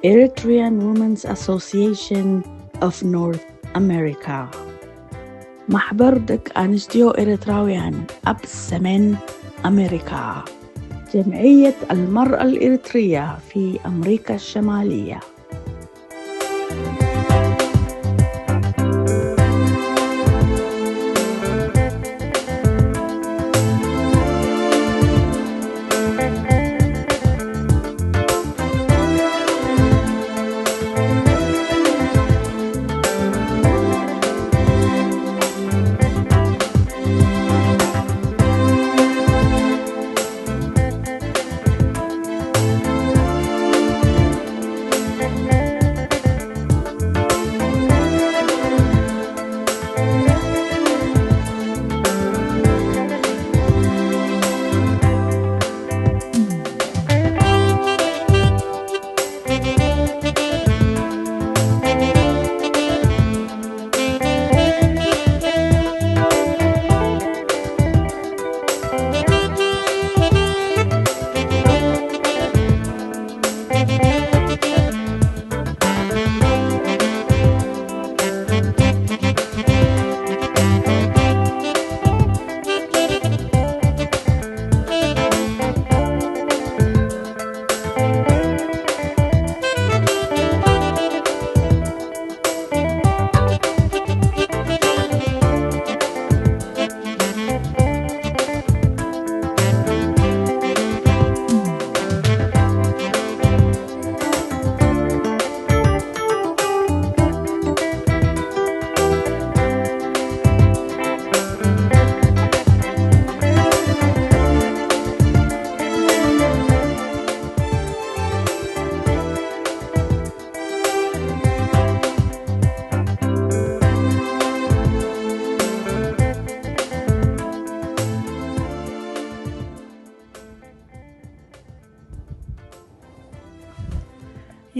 Eritrean Women's Association of North America. ማሕበር ደቂ ኣንስትዮ ኤርትራውያን ኣብ ሰሜን ኣሜሪካ። جمعية المرأة الإريترية في أمريكا الشمالية.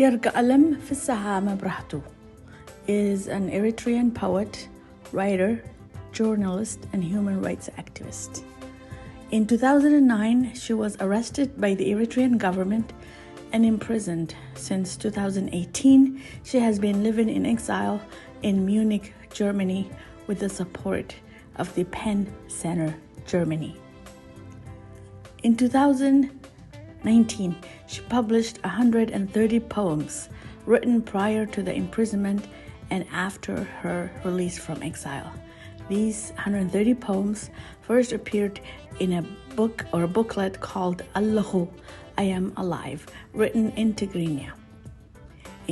Yirgalem Fissaha Mebrahtu is an Eritrean poet, writer, journalist, and human rights activist. In two thousand nine, she was arrested by the Eritrean government and imprisoned. Since two thousand eighteen, she has been living in exile in Munich, Germany, with the support of the PEN Center Germany. In two thousand nineteen, she published one hundred thirty poems written prior to the imprisonment and after her release from exile. These one hundred thirty poems first appeared in a book or a booklet called Allahu, I Am Alive, written in Tigrinya.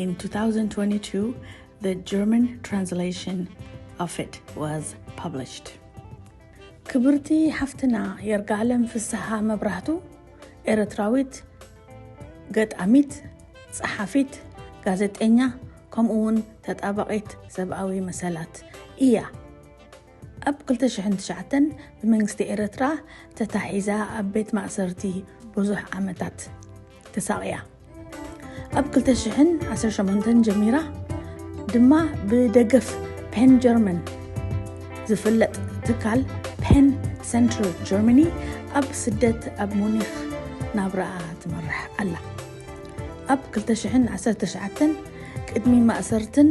In two thousand twenty-two, the German translation of it was published. ክብርቲ ሓፍትና የርጋለም ፍስሃ መብራህቱ፣ ኤርትራዊት ገጣሚት፣ ጸሓፊት፣ ጋዜጠኛ፣ ከምኡ እውን ተጣባቒት ሰብኣዊ መሰላት እያ። ኣብ ክልተ ሽሕን ትሽዓተን ብመንግስቲ ኤርትራ ተታሒዛ ኣብ ቤት ማእሰርቲ ብዙሕ ዓመታት ተሳቕያ። ኣብ ክልተ ሽሕን ዓሰርተ ሸሞንተን ጀሚራ ድማ ብደገፍ ፔን ጀርመን ዝፍለጥ ትካል ፔን ሰንትር ጀርመኒ ኣብ ስደት ኣብ ሙኒኽ ናብራኣ ትመርሕ ኣላ። ኣብ ክልተ ሽሕን ዓሰርተ ትሽዓተን ቅድሚ ማእሰርትን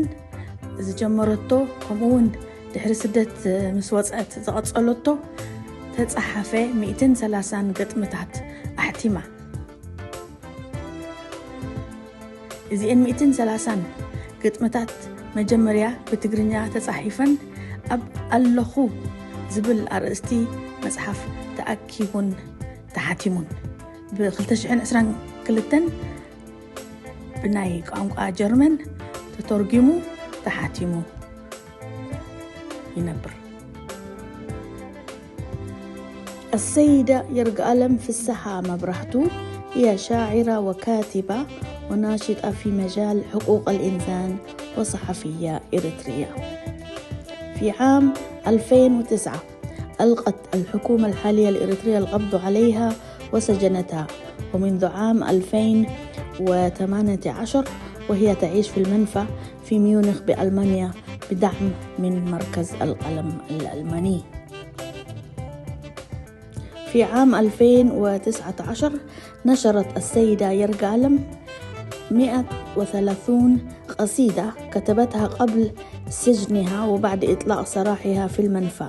ዝጀመረቶ፣ ከምኡ እውን ድሕሪ ስደት ምስ ወጸት ዝቐጸለቶ ተጻሓፈ ሚእትን ሰላሳን ግጥምታት ኣሕቲማ። እዚኤን ሚእትን ሰላሳን ግጥምታት መጀመርያ ብትግርኛ ተጻሒፈን ኣብ ኣለኹ ዝብል ኣርእስቲ መጽሓፍ ተኣኪቡን ተሓቲሙን። ብ ክልተ ሽሕን ዕስራን ክልተን ብናይ ቋንቋ ጀርመን ተተርጒሙ ተሓቲሙ ይነብር። السيدة يرغالم فسحة مبرهتو هي شاعرة وكاتبة وناشطة في مجال حقوق الإنسان وصحفية إريترية. في عام ألفين وتسعة ألقت الحكومة الحالية الإريترية القبض عليها وسجنتها، ومنذ عام ألفين وثمانية عشر وهي تعيش في المنفى في ميونخ بألمانيا بدعم من مركز القلم الألماني. في عام ألفين وتسعة عشر نشرت السيدة يرغالم مئة وثلاثون قصيدة كتبتها قبل سجنها وبعد إطلاق سراحها في المنفى.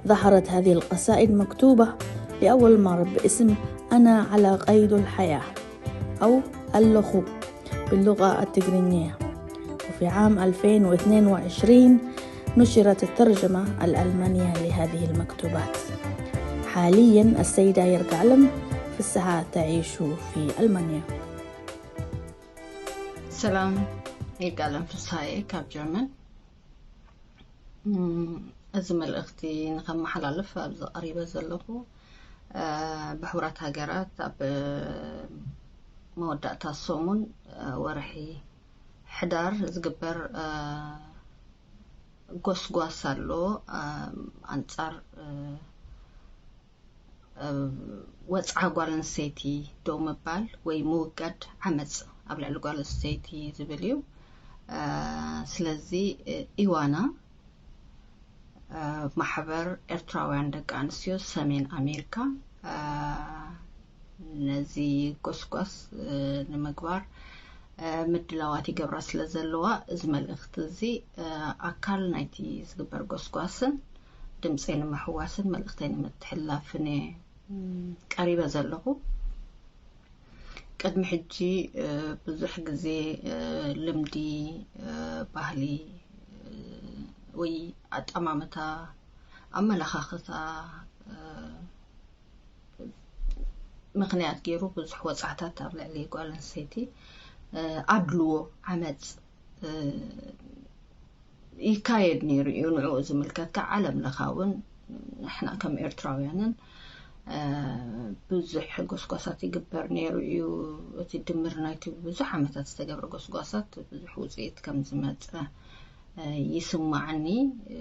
ظهرت هذه القصائد مكتوبة لأول مرة باسم أنا على قيد الحياة أو اللخو باللغة التجرينية. وفي عام ألفين واثنين وعشرين نشرت الترجمة الألمانية لهذه المكتوبات. حاليا السيدة يرجعلم في الساعة تعيش في ألمانيا. ሰላም፣ ይርጋለም ፍስሃየ ካብ ጀርመን። እም፣ እዚ መልእኽቲ ንኸመሓላልፍ ኣብዚ ቀሪበ ዘለኹ፣ እ፣ ብሕቡራት ሃገራት ኣብ መወዳእታ ሰሙን፣ እ፣ ወርሒ ሕዳር ዝግበር፣ እ፣ ጎስጓስ ኣሎ፣ እ፣ ኣንጻር፣ እ፣ እ፣ ወጽዓ ጓል ኣንስተይቲ ደው ምባል ወይ ምውጋድ ዓመጽ ኣብ ልዕሊ ጓል ኣንስተይቲ ዝብል እዩ። እ፣ ስለዚ፣ እ፣ ኢዋና፣ እ፣ ማሕበር ኤርትራውያን ደቂ ኣንስትዮ ሰሜን ኣሜሪካ፣ እ፣ ነዚ ጎስጓስ፣ እ፣ ንምግባር፣ እ፣ ምድላዋት ይገብራ ስለ ዘለዋ፣ እዚ መልእኽቲ እዚ፣ እ፣ ኣካል ናይቲ ዝግበር ጎስጓስን ድምፀይ ንምሕዋስን መልእኽተይ ንምትሕልላፍን እየ፣ እም፣ ቀሪበ ዘለኹ። ቅድሚ ሕጂ፣ እ፣ ብዙሕ ግዜ፣ እ፣ ልምዲ፣ እ፣ ባህሊ፣ እ፣ ወይ ኣጠማምታ፣ ኣመለኻኽታ፣ እ፣ ምኽንያት ገይሩ ብዙሕ ወጽዓታት ኣብ ልዕሊ ጓል ኣንስተይቲ፣ እ፣ ኣድልዎ፣ ዓመጽ፣ እ፣ ይካየድ ነይሩ እዩ። ንዕኡ ዝምልከት ከዓ ዓለም ለኻ እውን ንሕና ከም ኤርትራውያንን፣ እ፣ ብዙሕ ጎስጓሳት ይግበር ነይሩ እዩ። እቲ ድምር ናይቲ ብዙሕ ዓመታት ዝተገብረ ጎስጓሳት ብዙሕ ውፅኢት ከም ዝመፀ፣ እ፣ ይስማዓኒ። እ፣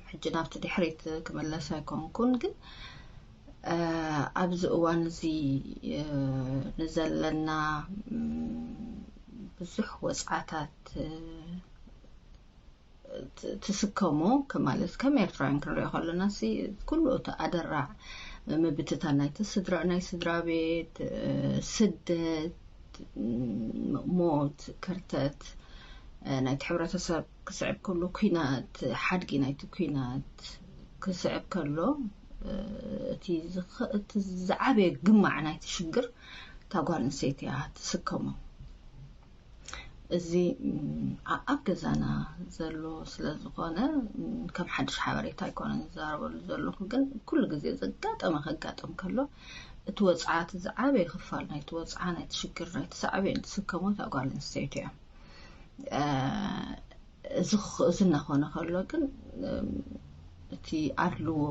ሕጂ ናብቲ ድሕሪት ክምለስ ኣይኮንኩን፣ ግን፣ እ፣ ኣብዚ እዋን እዚ፣ እ፣ ንዘለና፣ እም፣ ብዙሕ ወፅዓታት፣ እ፣ ት-፣ ትስከሞ፣ ከ-፣ ማለት ከም ኤርትራውያን ክንሪኦ ከለና ሲ ኩሉ እቲ ኣደራዕ ምብትታን ናይቲ ስድራ፣ ናይ ስድራ ቤት፣ እ፣ ስደት፣ ም-፣ ሞት፣ ክርተት፣ እ፣ ናይቲ ሕብረተሰብ ክስዕብ ከሎ፣ ኲናት፣ ሓድጊ ናይቲ ኲናት ክስዕብ ከሎ፣ እ፣ እቲ ዝኸ-፣ እቲ ዝዓበየ ግማዕ ናይቲ ሽግር እታ ጓል ኣንስተይቲ እያ ትስከሞ። እዚ፣ ም፣ ኣ-፣ ኣብ ገዛና ዘሎ ስለ ዝኾነ፣ ም፣ ከም ሓድሽ ሓበሬታ ኣይኮነን ዝዛረበሉ ዘለኹ፣ ግን ኩሉ ግዜ ዘጋጠመ ከጋጥም ከሎ፣ እቲ ወጽዓ፣ እቲ ዝዓበየ ክፋል ናይቲ ወጽዓ፣ ናይቲ ሽግር፣ ናይቲ ሳዕቤን ትስከሞ እታ ጓል ኣንስተይቲ እያ። እ፣ እዚ ኽ-፣ እዚ እናኾነ ከሎ ግን፣ እም፣ እቲ ኣድልዎ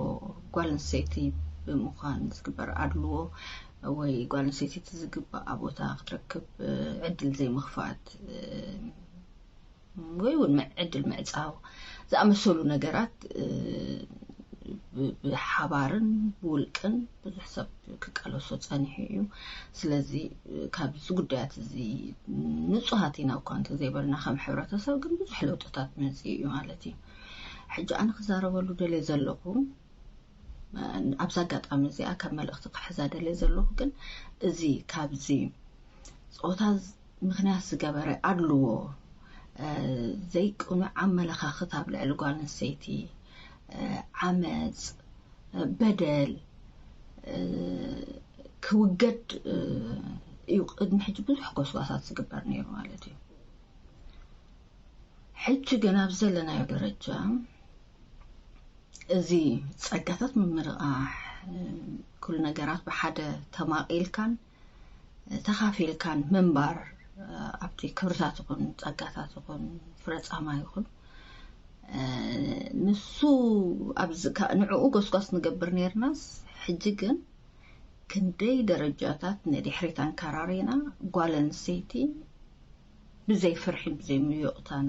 ጓል ኣንስተይቲ ብምዃን ዝግበር ኣድልዎ ወይ ጓል ኣንስተይቲ እቲ ዝግባኣ ቦታ ክትረክብ፣ እ፣ ዕድል ዘይምኽፋት፣ እ፣ ወይ እውን ምዕ-፣ ዕድል ምዕጻው ዝኣመሰሉ ነገራት፣ እ፣ ብ-፣ ብሓባርን ብውልቅን ብዙሕ ሰብ ክቃለሶ ጸኒሑ እዩ። ስለዚ፣ እ፣ ካብዚ ጉዳያት እዚ ንጹሃት ኢና እኳ እንተዘይበልና፣ ከም ሕብረተሰብ ግን ብዙሕ ለውጥታት መጺኡ እዩ ማለት እዩ። ሕጂ ኣነ ክዛረበሉ ደልየ ዘለኹ፣ እ፣ ኣብዚ ኣጋጣሚ እዚኣ ካብ መልእኽቲ ክሕዛ ደልየ ዘለኹ ግን፣ እዚ ካብዚ ጾታ ዝ-፣ ምኽንያት ዝገበረ ኣድልዎ፣ እ፣ ዘይቅኑዕ ኣመለኻኽታ ኣብ ልዕሊ ጓል ኣንስተይቲ፣ እ፣ ዓመጽ፣ እ፣ በደል፣ እ፣ ክውገድ፣ እ፣ እዩ ቅድሚ ሕጂ ብዙሕ ጎስጓሳት ዝግበር ነይሩ ማለት እዩ። ሕጂ ግን ኣብ ዘለናዮ ደረጃ እዚ ጸጋታት ምምርቓሕ፣ እ፣ ኩሉ ነገራት ብሓደ ተማቒልካን ተኻፊልካን ምንባር፣ እ፣ ኣብቲ ክብርታት ይኹን ጸጋታት ይኹን ፍረ ጻማ ይኹን፣ እ፣ ንሱ ኣብዚ ከ-፣ ንዕኡ ጎስጓስ ንገብር ነይርናስ፣ ሕጂ ግን ክንደይ ደረጃታት ንድሕሪት ኣንከራሪና ጓል ኣንስተይቲ ብዘይ ፍርሒ ብዘይ ምዮቕታን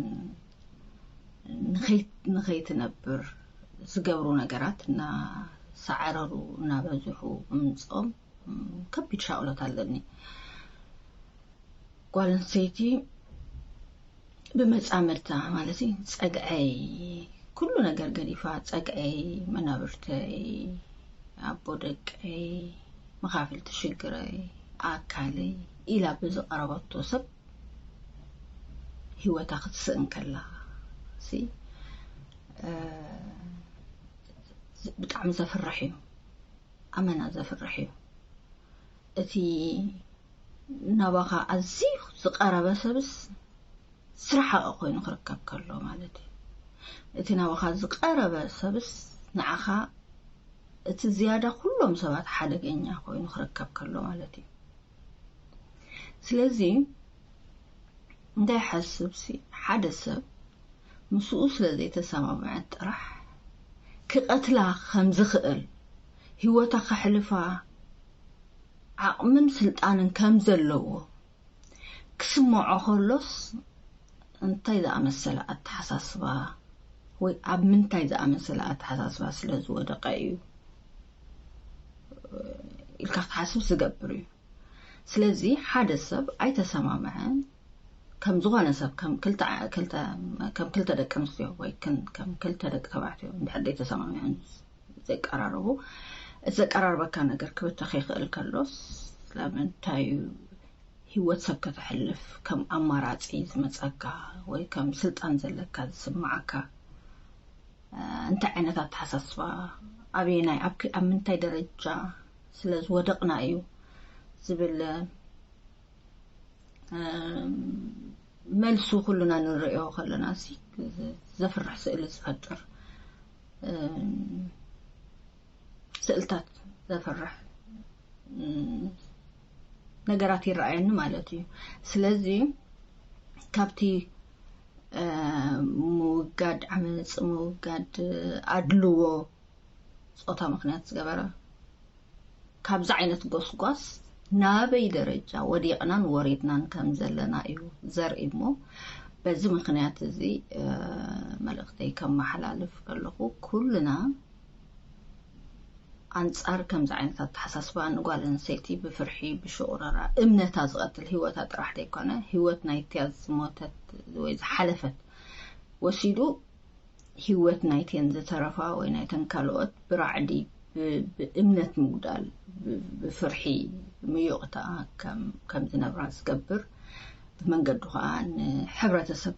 ንኸይ-፣ ንኸይትነብር ዝገብሩ ነገራት እናሰዓረሩ እናበዝሑ ምምፅኦም፣ ም፣ ከቢድ ሻቕሎት ኣለኒ። ጓል ኣንስተይቲ ብመጻምድታ ማለት እዩ፣ ጸግዐይ ኩሉ ነገር ገዲፋ፣ ጸግዐይ መናብርተይ፣ ኣቦ ደቀይ፣ መኻፍልቲ ሽግረይ፣ ኣካለይ ኢላ ብዝቐረበቶ ሰብ ህይወታ ክትስእን ከላ ሲ ብጣዕሚ ዘፍርሕ እዩ። ኣመና ዘፍርሕ እዩ። እቲ ናባኻ ኣዝዩ ዝቐረበ ሰብስ ስራሓ ኮይኑ ክርከብ ከሎ ማለት እዩ። እቲ ናባኻ ዝቐረበ ሰብስ ንዓኻ እቲ ዝያዳ ኩሎም ሰባት ሓደገኛ ኮይኑ ክርከብ ከሎ ማለት እዩ። ስለዚ እንታይ ሓስብሲ ሓደ ሰብ ምስኡ ስለ ዘይተሰማምዐት ጥራሕ ክቐትላ ከም ዝኽእል፣ ህይወታ ከሕልፋ ዓቕምን ስልጣንን ከም ዘለዎ ክስምዖ ከሎስ እንታይ ዝኣመሰለ ኣተሓሳስባ ወይ ኣብ ምንታይ ዝኣመሰለ ኣተሓሳስባ ስለ ዝወደቐ እዩ ኢልካ ክትሓስብ ዝገብር እዩ። ስለዚ ሓደ ሰብ ኣይተሰማምዐን ከም ዝኾነ ሰብ ከም ክልተ ዓ- ክልተ ከም ክልተ ደቂ ኣንስትዮ ወይ ክን- ከም ክልተ ደቂ ተባዕትዮ እንድሕር ዘይተሰማምዐን ዘቀራርቡ እቲ ዘቀራርበካ ነገር ክብተኽ ይኽእል ከሎስ ስለምንታይ እዩ ህይወት ሰብ ከተሕልፍ ከም ኣማራፂ ዝመፀካ ወይ ከም ስልጣን ዘለካ ዝስምዓካ? እንታይ ዓይነት ኣተሓሳስባ ኣበየናይ ኣብ ክ- ኣብ ምንታይ ደረጃ ስለ ዝወደቕና እዩ ዝብል መልሱ ኩሉና ንርእዮ ከለና ሲ ዘፍርሕ ስእሊ ዝፈጥር ስእልታት ዘፍርሕ ነገራት ይረኣየኒ ማለት እዩ። ስለዚ ካብቲ ምውጋድ ዓመፅ፣ ምውጋድ ኣድልዎ ፆታ ምክንያት ዝገበረ ካብዚ ዓይነት ጎስጓስ ናበይ ደረጃ ወዲቕናን ወሪድናን ከም ዘለና እዩ ዘርኢ እሞ በዚ ምክንያት እዚ መልእክተይ ከመሓላልፍ ከለኹ ኩልና ኣንጻር ከምዚ ዓይነት ኣተሓሳስባ ንጓል ኣንስተይቲ ብፍርሒ ብሽቑረራ እምነታ ዝቐትል ህይወታ ጥራሕ ዘይኮነ ህይወት ናይቲያ ዝሞተት ወይ ዝሓለፈት ወሲዱ ህይወት ናይተን ዝተረፋ ወይ ናይተን ካልኦት ብራዕዲ ብእምነት ምጉዳል ብፍርሒ ምዩቕታ ከም ዝነብራ ዝገብር ብመንገዱ ከዓ ንሕብረተሰብ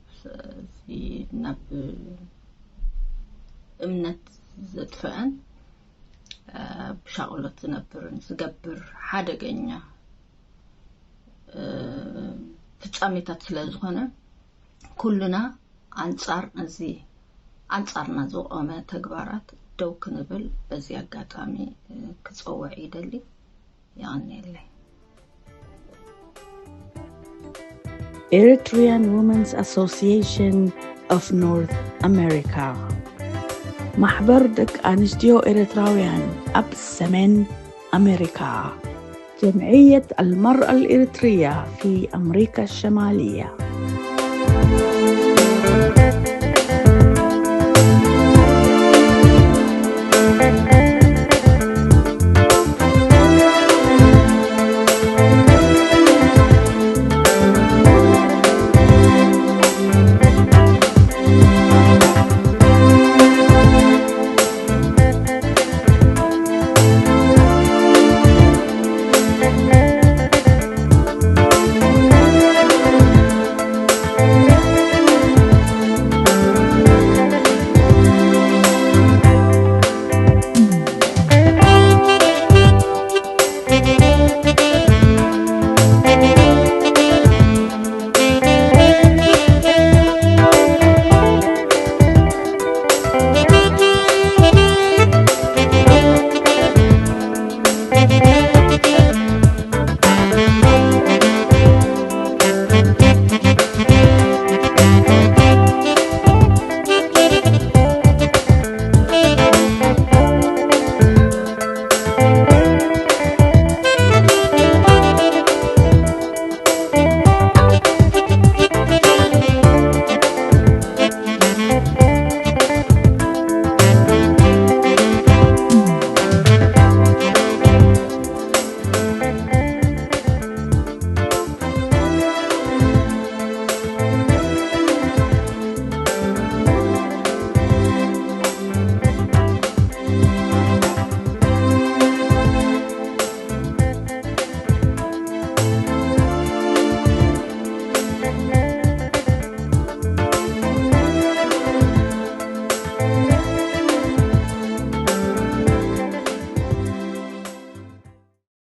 ናብ እምነት ዘጥፈአን ብሻቕሎት ዝነብርን ዝገብር ሓደገኛ ፍጻሜታት ስለ ዝኾነ ኩልና ኣንጻር እዚ ኣንጻርና ዝቆመ ተግባራት ደው ክንብል በዚ ኣጋጣሚ ክጸውዕ ይደሊ። የቐንየለይ። Eritrean Women's Association of North America ማሕበር ደቂ ኣንስትዮ ኤርትራውያን ኣብ ሰሜን ኣሜሪካ جمعية المرأة الإريترية في أمريكا الشمالية